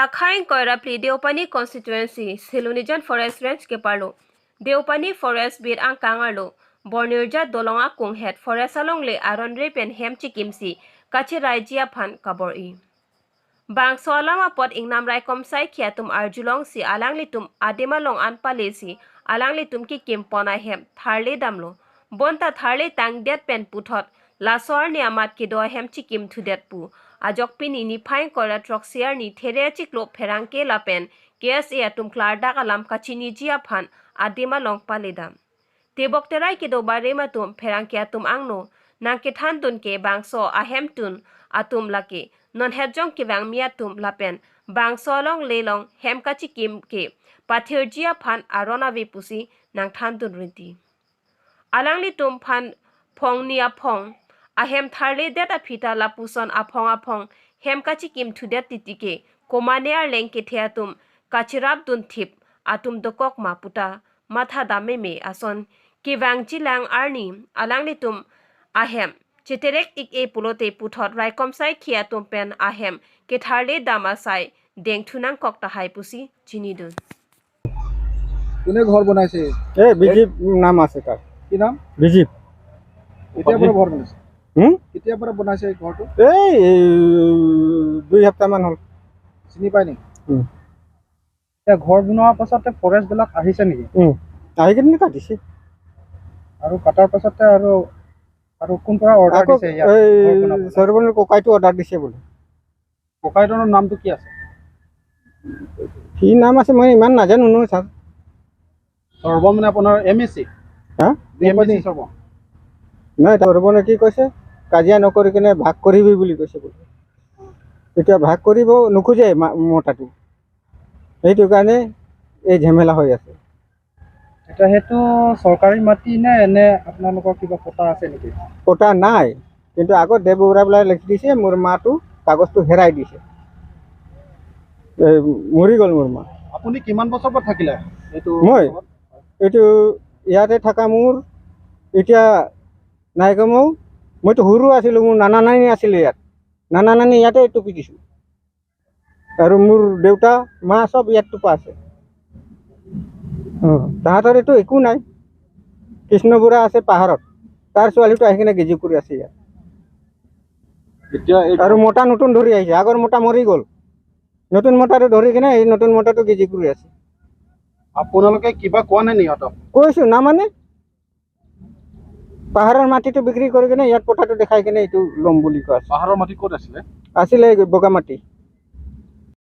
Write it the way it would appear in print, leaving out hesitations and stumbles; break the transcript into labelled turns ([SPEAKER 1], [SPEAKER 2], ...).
[SPEAKER 1] Lakhaing Koira pli Deopani constituency Silunijan forest range ke parlo Deopani forest bir ang kangarlo Bornirja dolonga kung head forest along le aron pen hem chikimsi kachi raijia phan kabor i Bang solama pot ingnam rai komsai khiatum arjulong si alang litum adima long anpale si alang litum ki kimpona hem tharle damlo bonta tharle tang det pen puthot lasor ni amat ki do hem chikim thudet pu ajok pini ni phain kora troxiar ni there chiklo pherang ke lapen kes e atum klar dak alam kachini jia phan adima long pale dam tebok terai ki do bare matum pherang ke atum angno nang ke than dun ke bangso ahem tun atum lake non hejong ki wang mia tum lapen bangso long lelong hem kachi kim ke pathirjia phan arona vi pusi nang than dun rinti alangli tum phan phong nia phong ahem tharle det afita lapuson aphong aphong hem kachi kim thudet titike komanear lengke theatum kachirap dun thip atum dokok ma puta matha dame me ason ki wangji lang arni alangli tum ahem chiterek ik e pulote puthot raikomsai khiatum pen ahem ke tharle dama sai deng thunang kokta hai pusi chini dun
[SPEAKER 2] কোনে ঘৰ বনাইছে?
[SPEAKER 3] এই বিজিপ নাম আছে তাৰ।
[SPEAKER 2] কি নাম?
[SPEAKER 3] বিজিপ।
[SPEAKER 2] কেতিয়াৰ পৰা ঘৰ বনাইছে?
[SPEAKER 3] হুম?
[SPEAKER 2] কেতিয়াৰ পৰা বনাইছে এই ঘৰটো?
[SPEAKER 3] এই 2 সপ্তাহমান হ'ল।
[SPEAKER 2] চিনি পায় নেকি?
[SPEAKER 4] এতিয়া ঘৰ বনোৱাৰ পাছতে ফৰেষ্টবিলাক আহিছে নেকি?
[SPEAKER 3] আহি কিনে কাটিছে।
[SPEAKER 4] আৰু কাটাৰ পাছতে আৰু আৰু কোন পৰা অৰ্ডাৰ
[SPEAKER 3] আকৌ
[SPEAKER 4] দিছে ইয়াত
[SPEAKER 3] এই
[SPEAKER 4] ঘৰ বনাবলৈ?
[SPEAKER 3] সৰ্বনৰ ককাইটো অৰ্ডাৰ দিছে বোলে।
[SPEAKER 4] ককাইজনৰ নামটো কি আছে?
[SPEAKER 3] কি নাম আছে মই ইমান নাজানো নহয় ছাৰ।
[SPEAKER 4] সৰ্ব মানে আপোনাৰ এম এ চি?
[SPEAKER 3] হা?
[SPEAKER 4] এম এ চি সৰ্ব।
[SPEAKER 3] নাই, সৰ্বনে কি কৈছে, কাজিয়া নকৰি কিনে ভাগ কৰিবি বুলি কৈছে বোলে। এতিয়া ভাগ কৰিব নোখোজে মতাটো, সেইটো কাৰণে এই ঝেমেলা হৈ আছে।
[SPEAKER 4] এতিয়া সেইটো চৰকাৰী মাটি নে এনে আপোনালোকৰ কিবা পটা আছে নেকি?
[SPEAKER 3] পটা নাই, কিন্তু আগত দেৱবৰুৱা লিখি দিছে। মোৰ মাটো কাগজটো হেৰাই দিছে, এই মৰি গ'ল মোৰ মা।
[SPEAKER 4] আপুনি কিমান বছৰ পৰা থাকিলে এইটো?
[SPEAKER 3] মই? এইটো ইয়াতে থকা মোৰ এতিয়া নাই কমেও, মইতো সৰু আছিলোঁ, মোৰ নানা নানী আছিলে ইয়াত, নানা নানী ইয়াতে টুপি দিছোঁ আৰু মোৰ দেউতা মা চব ইয়াত টোপা আছে। তাহাঁতৰ এইটো একো নাই। কৃষ্ণ বুঢ়া আছে পাহাৰত, তাৰ ছোৱালীটো আহি কিনে গেজি কৰি আছে ইয়াত।
[SPEAKER 2] এতিয়া এই
[SPEAKER 3] আৰু মতা নতুন ধৰি আহিছে, আগৰ মতা মৰি গ'ল, নতুন মতাটো ধৰি কিনে এই নতুন মতাটো গেজি কৰি আছে।
[SPEAKER 4] আপোনালোকে কিবা কোৱা নাই নি সিহঁতক?
[SPEAKER 3] কৈছোঁ, নামানে। পাহাৰৰ মাটিটো বিক্ৰী কৰি কিনে ইয়াত পথাৰটো দেখাই কিনে এইটো ল'ম বুলি কোৱা আছে।
[SPEAKER 4] পাহাৰৰ মাটি ক'ত আছিলে?
[SPEAKER 3] আছিলে বগা মাটি।